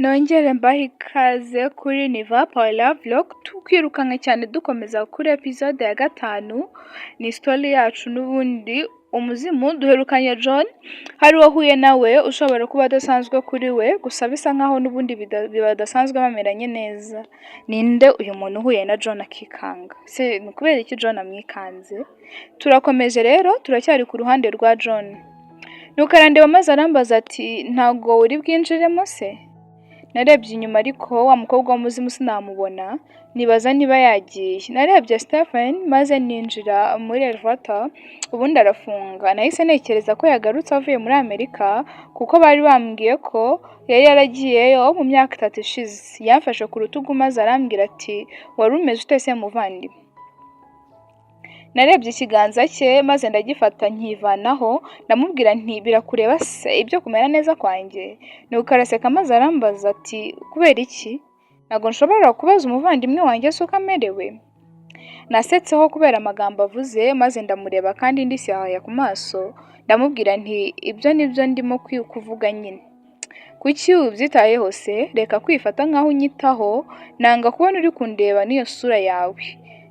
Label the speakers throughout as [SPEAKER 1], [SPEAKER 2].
[SPEAKER 1] Nongere mbahe ikaze kuri Niva Paula Vlog, tukirukanka cyane dukomeza kuri episode ya 5, ni story yacu n'ubundi umuzimu duherukanye John, hari uwahuye nawe ushobora kuba adasanzwe kuri we, gusa bisa nkaho n'ubundi badasanzwe bameranye neza. Ninde uyu muntu uhuye na John akikanga? Se ni ukubera iki John amwikanze? Turakomeje rero, turacyari ku ruhande rwa John. Nuko arandeba maze arambaza ati ntabwo uri bwinjiremo se? Narebye inyuma ariko wa mukobwa w'umuzimu sinamubona, nibaza niba yagiye. Narebye Stephen maze ninjira muri elevator, ubundi arafunga. Nahise ntekereza ko yagarutse avuye muri Amerika kuko bari bambwiye ko yari yaragiyeyo mu myaka 3 ishize. Yamfashe ku rutugu maze arambwira ati wari umeze ute se muvandi? Narebye ikiganza cye maze ndagifata nkivanaho, ndamubwira nti birakureba se ibyo kumera neza kwanjye? Nuko araseka maze arambaza ati kubera iki? Ntabwo nshobora kubaza umuvandimwe wanjye se uko amerewe? Nasetseho kubera amagambo avuze maze ndamureba kandi ndishyahaya ku maso, ndamubwira nti ibyo nibyo ndimo kuvuga nyine. Kuki ubyitayeho se? Reka kwifata nkaho unyitaho, nanga kubona uri kundeba n'iyo sura yawe.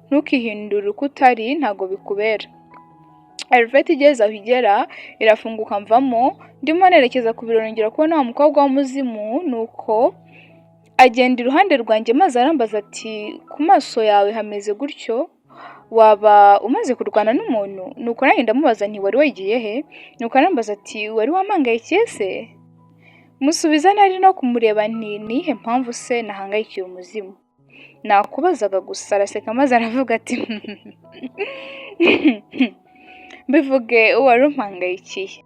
[SPEAKER 1] Ntukihindure uko utari ntabwo bikubera. Elevator igeze aho igera irafunguka mvamo, ndimo nerekeza ku biro nongera kubona wa mukobwa w'umuzimu, nuko agenda iruhande rwanjye maze arambaza ati ku maso yawe hameze gutyo waba umaze kurwana n'umuntu? Nuko nanjye ndamubaza nti wari wagiye he? Nuko arambaza ati wari wamangayikiye se? Musubiza nari no kumureba nti niyihe mpamvu se nahangayikiye umuzimu? Nakubazaga gusa. Araseka maze aravuga ati mbivuge wari umpangayikiye.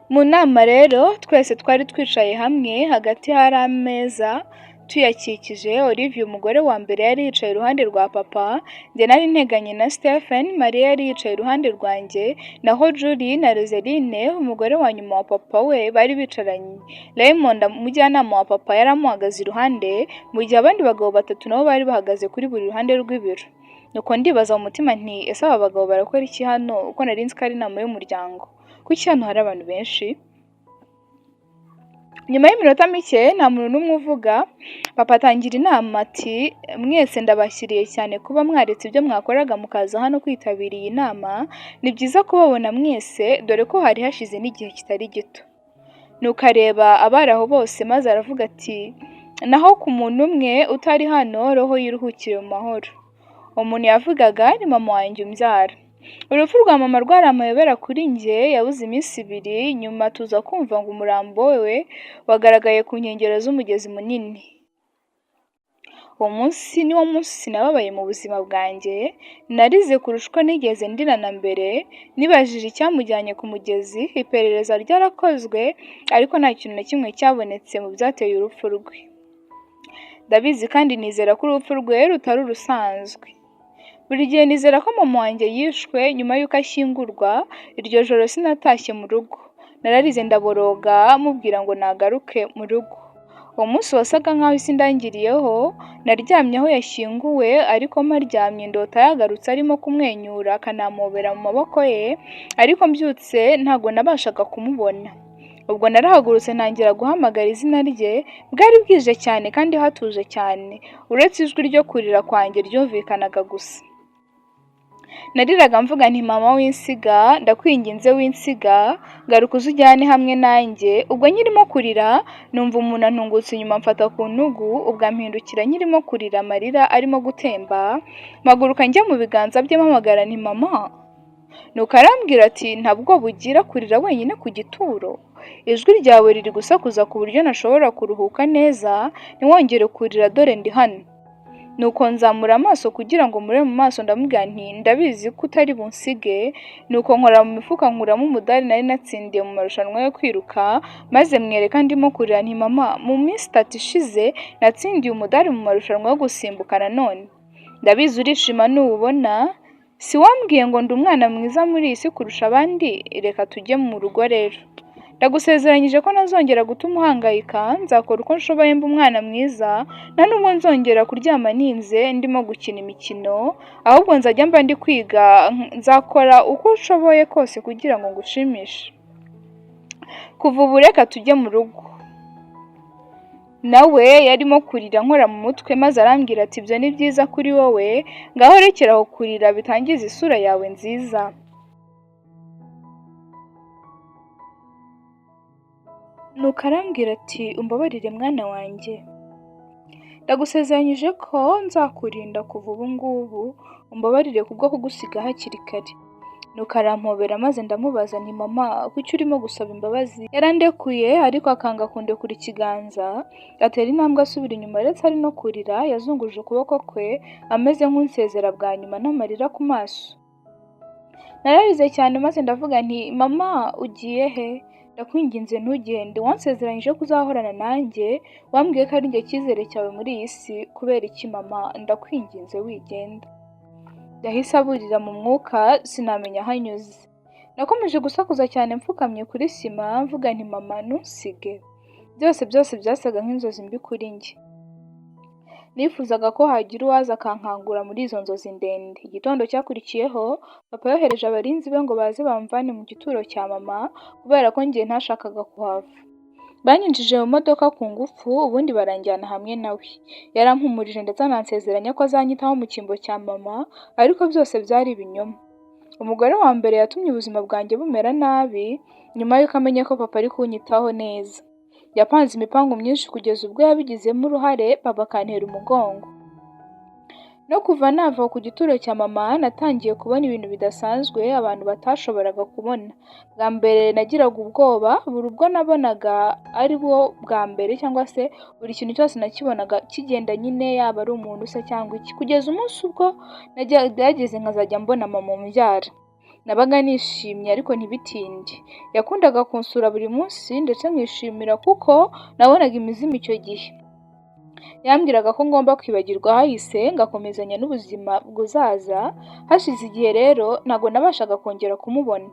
[SPEAKER 1] Mu nama rero twese twari twicaye hamwe, hagati hari ameza tuyakikije. Olivia umugore wa mbere yari yicaye iruhande rwa papa, njye nari nteganye na Stephen, Mariya yari yicaye iruhande rwanjye, naho Julie na Roseline umugore wa nyuma wa papa we bari bicaranye. Raymond umujyanama wa papa yari amuhagaze iruhande, mu gihe abandi bagabo 3 nabo bari bahagaze kuri buri ruhande rw'ibiro. Nuko ndibaza mu mutima nti ese aba bagabo barakora iki hano uko nari nzi ko ari inama y'umuryango? Kuki hano hari abantu benshi? Nyuma y'iminota mike nta muntu n'umwe uvuga, papa atangira inama ati mwese ndabashyiriye cyane kuba mwaretse ibyo mwakoraga mukaza hano kwitabira iyi nama, ni byiza kubabona mwese dore ko hari hashize n'igihe kitari gito. Nuko areba abari aho bose maze aravuga ati naho ku muntu umwe utari hano roho yiruhukire mu mahoro. Umuntu yavugaga ni mama wanjye umbyara. Urupfu rwa mama rwari amayobera kuri njye, yabuze iminsi 2 nyuma tuza kumva ngo umurambo we wagaragaye ku nkengero z'umugezi munini. Uwo munsi niwo munsi nababaye mu buzima bwanjye, narize kurusha uko nigeze ndira na mbere, nibajije icyamujyanye ku mugezi, iperereza ryarakozwe ariko nta kintu na kimwe cyabonetse mu byateye urupfu rwe. Ndabizi kandi nizera ko urupfu rwe rutari urusanzwe. Buri gihe nizera ko mama wanjye yishwe nyuma y'uko ashyingurwa, iryo joro sinatashye mu rugo. Nararize ndaboroga mubwira ngo nagaruke mu rugo. Uwo munsi wasaga nkaho isi indangiriyeho, naryamye aho yashyinguwe ariko mparyamye ndota yagarutse arimo kumwenyura akanampobera mu maboko ye, ariko mbyutse ntabwo nabashaga kumubona. Ubwo narahagurutse ntangira guhamagara izina rye, bwari bwije cyane kandi hatuje cyane, uretse ijwi ryo kurira kwanjye ryumvikanaga gusa. Nariraga mvuga nti mama w'insiga, ndakwinginze w'insiga, garuka uze ujyane hamwe nanjye. Ubwo nkirimo kurira numva umuntu antungutse inyuma amfata ku ntugu, ubwo ampindukira nkirimo kurira amarira arimo gutemba, mpaguruka njya mu biganza bye mpamagara nti mama. Nuko arambwira ati ntabwo bugira kurira wenyine ku gituro, ijwi ryawe riri gusakuza ku buryo ntashobora kuruhuka neza, ntiwongere kurira dore ndi hano. Nuko nzamura amaso kugira ngo murebe mu maso ndamubwira nti ndabizi ko utari bunsige. Nuko nkora mu mifuka nkuramo umudari nari natsindiye mu marushanwa yo kwiruka, maze mwereka ndimo kurira nti mama mu minsi 3 ishize natsindiye umudari mu marushanwa yo gusimbuka nanone. Ndabizi urishima nuwubona, si wambwiye ngo ndi umwana mwiza muri iyi si kurusha abandi, reka tujye mu rugo rero. Ndagusezeranyije ko ntazongera gutuma uhangayika, nzakora uko nshoboye mba umwana mwiza, nta nubwo nzongera kuryama ninze ndimo gukina imikino, ahubwo nzajya mba ndi kwiga, nzakora uko nshoboye kose kugira ngo ngushimishe. Kuva ubu reka tujye mu rugo." Nawe yarimo kurira nkora mu mutwe, maze arambwira ati: "Ibyo ni byiza kuri wowe, ngaho rekera aho kurira bitangiza isura yawe nziza." Nuko arambwira ati: "Umbabarire mwana wanjye, ndagusezeranyije ko nzakurinda kuva ubu ngubu, umbabarire kubwo kugusiga hakiri kare." Nuko arampobera, maze ndamubaza nti: "Mama, kuki urimo gusaba imbabazi?" Yarandekuye ariko akanga kundekura ikiganza, atera intambwe asubira inyuma ndetse ari no kurira, yazunguje ukuboko kwe ameze nk'unsezera bwa nyuma n'amarira ku maso. Nararize cyane maze ndavuga nti: "Mama, ugiye he? Ndakwinginze ntugende, wansezeranyije ko uzahorana nanjye, wambwiye ko ari njye cyizere cyawe muri iyi si, kubera iki mama? Ndakwinginze wigenda." Yahise aburira mu mwuka, sinamenya aho anyuze. Nakomeje gusakuza cyane mfukamye kuri sima mvuga nti: "Mama, ntusige." Byose byose byasaga nk'inzozi mbi kuri njye. Nifuzaga ko hagira uwaza akankangura muri izo nzozi ndende. Igitondo cyakurikiyeho, papa yohereje abarinzi be ngo baze bamvane mu gituro cya mama kubera ko njye ntashakaga kuhava. Banyinjije mu modoka ku ngufu, ubundi baranjyana hamwe nawe. Yarampumurije ndetse anansezeranya ko azanyitaho mu cyimbo cya mama, ariko byose byari ibinyoma. Umugore wa mbere yatumye ubuzima bwanjye bumera nabi nyuma y'uko amenye ko papa ari kunyitaho neza. Yapanze imipango myinshi kugeza ubwo yabigizemo uruhare, papa akantera umugongo. No kuva nava ku gituro cya mama, natangiye kubona ibintu bidasanzwe abantu batashoboraga kubona. Bwa mbere nagiraga ubwoba buri ubwo nabonaga ari bwo bwa mbere, cyangwa se buri kintu cyose nakibonaga kigenda nyine, yaba ari umuntu se cyangwa iki. Kugeza umunsi ubwo byageze nkazajya mbona mama umbyara. Nabaga nishimye ariko ntibitinde. Yakundaga kunsura buri munsi ndetse nkishimira kuko nabonaga imizimu icyo gihe. Yambwiraga ko ngomba kwibagirwa ahahise ngakomezanya n'ubuzima buzaza. Hashize igihe rero ntabwo nabashaga kongera kumubona,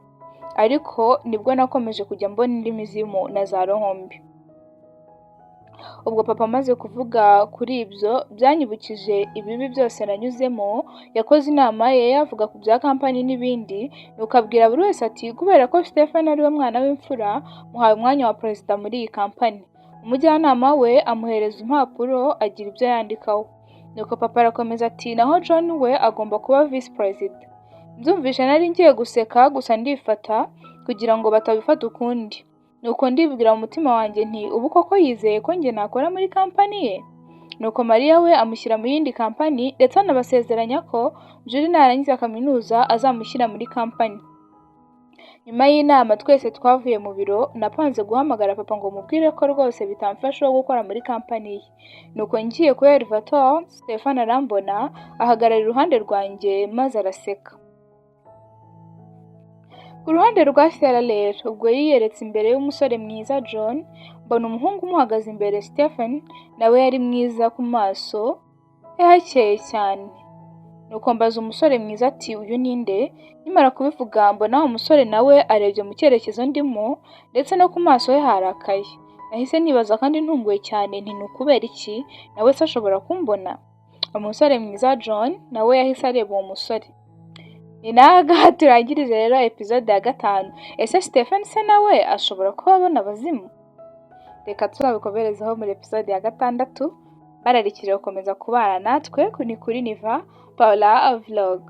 [SPEAKER 1] ariko nibwo nakomeje kujya mbona indi mizimu na za roho mbi. Ubwo papa amaze kuvuga kuri ibyo byanyibukije ibibi byose nanyuzemo, yakoze inama ye avuga ku bya kampani n'ibindi, nuko abwira buri wese ati: "Kubera ko Stephen ariwe mwana w'imfura, muhaye umwanya wa perezida muri iyi kampani." Umujyanama we amuhereza impapuro agira ibyo yandikaho. Nuko papa arakomeza ati: "Naho John we agomba kuba visi perezida." Mbyumvishe nari ngiye guseka, gusa ndifata kugira ngo batabifata ukundi. Nuko ndibwira mu mutima wanjye nti: "Ubu koko yizeye ko njye nakora muri kampani ye?" Nuko Mariya we amushyira mu yindi kampani, ndetse anabasezeranya ko Julie narangiza kaminuza azamushyira muri kampani. Nyuma y'inama twese twavuye mu biro, napanze guhamagara papa ngo mubwire ko rwose bitamfasha gukora muri kampani ye. Nuko ngiye kuri elevator, Stefan arambona, ahagarara iruhande rwanjye maze araseka. Ku ruhande rwa Stella rero, ubwo yiyeretse imbere y'umusore mwiza John, mbona umuhungu umuhagaze imbere Stephen, nawe yari mwiza, ku maso he hakeye cyane. Nuko mbaza umusore mwiza ati: "Uyu ni nde?" Nkimara kubivuga mbona wa musore nawe arebye mu cyerekezo ndimo, ndetse no ku maso he harakaye. Nahise nibaza kandi ntunguwe cyane nti: "Ni ukubera iki? Nawe se ashobora kumbona?" Umusore mwiza John nawe yahise areba uwo musore. Ni naga turangirije rero episode ya 5. Ese Stephen se nawe ashobora kuba abona abazimu? Reka tuzabikomerezeho muri episode ya 6. Bararikira gukomeza kubana natwe ni kuri Niva Paula Vlog.